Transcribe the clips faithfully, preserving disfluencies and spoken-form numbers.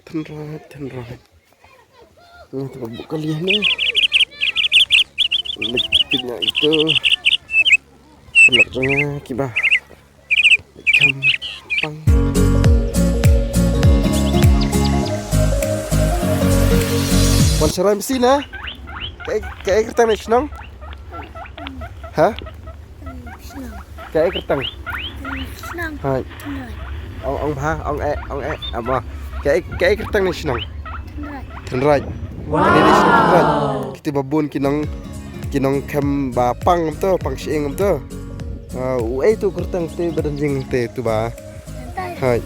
Tynrai, tynrai. Nga te ba buh kali hangne. Leit peit na itu. Paralok jong nga kiba leit kham pang. Wan sharai masi na. Kaei, kaei kyrteng na shnong? Ha? Shnong. Kaei kyrteng? Shnong. Hai. Shnong. Ong, ong bha, ong eh, ong eh. Amo. Kaei, kaei kyrteng na shnong? Tynrai. Tynrai. Wow. Kane dei shnong Tynrai. Kito ba bun ki nong, ki nongkham ba pang kumto, pang shyieng kumto. Ah, uei uto u kyrteng te ba don jingtei uto ba? Tynrai. Hai.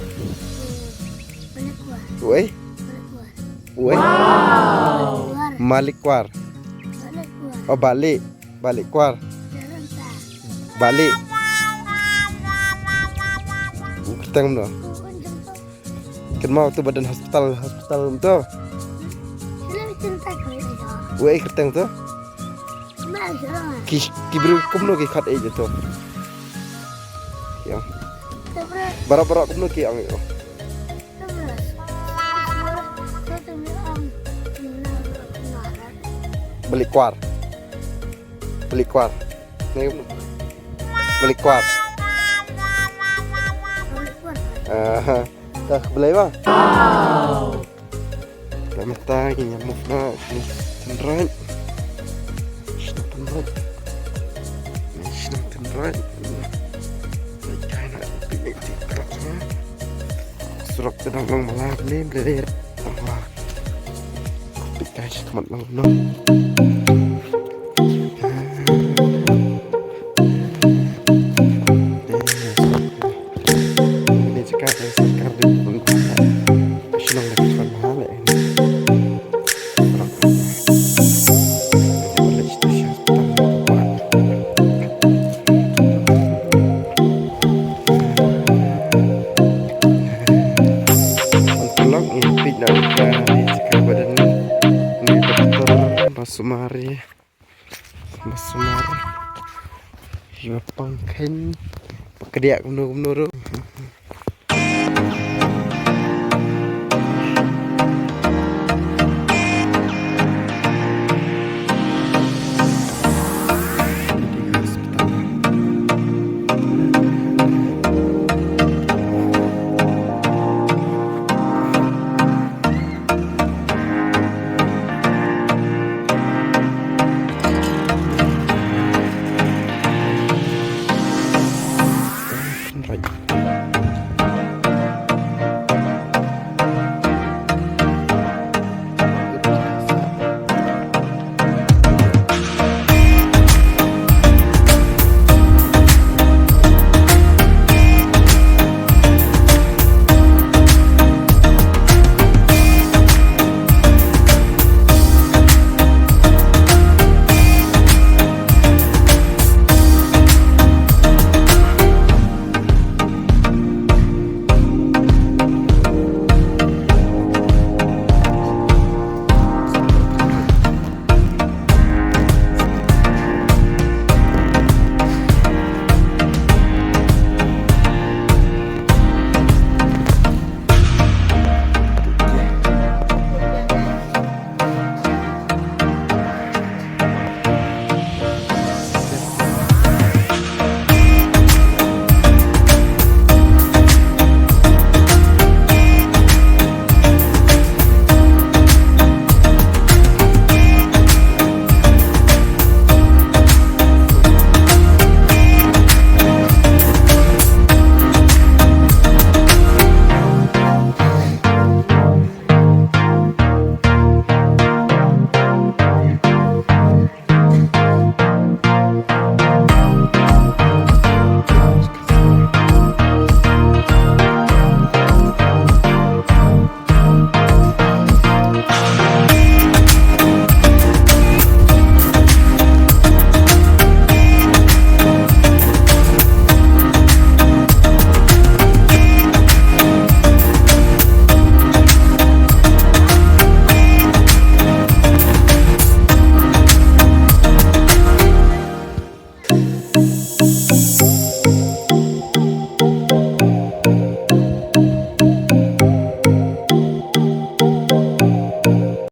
Malik War. Uei? Malik War. Uei? Wow. Malik War. Malik War. Oh, Balik. Balik Kwar. Balik. U kyrteng kumno? Kynmaw uto ba don hospital, hospital kumto. Uei kyrteng uto? Ki, ki briew kumno ki khot ïa uto? Ïa. Baroh baroh kumno ki ong ïa u? Balik Kwar. Balik Kwar. Ni Balik Kwar. Aha. Dah, Balik Kwar. Dah mata, ini nyamuk dah. Ini Tynrai. Sini Tynrai. Ini sini Tynrai. Baik, kaei na picnic di kerapnya. Surok te dang long mala ni, beli deh. Wah. Picnic sha khmat lang no. Ni jaka te sorkar de pun. Shnong de pun mahal eh. Wan paralok, ngi peit noh ïa ka jaka ba don ne doktor ba sumar ïa, ba sumar ïa ba pang kheiñ, ba kdiah kumno kumno ruh.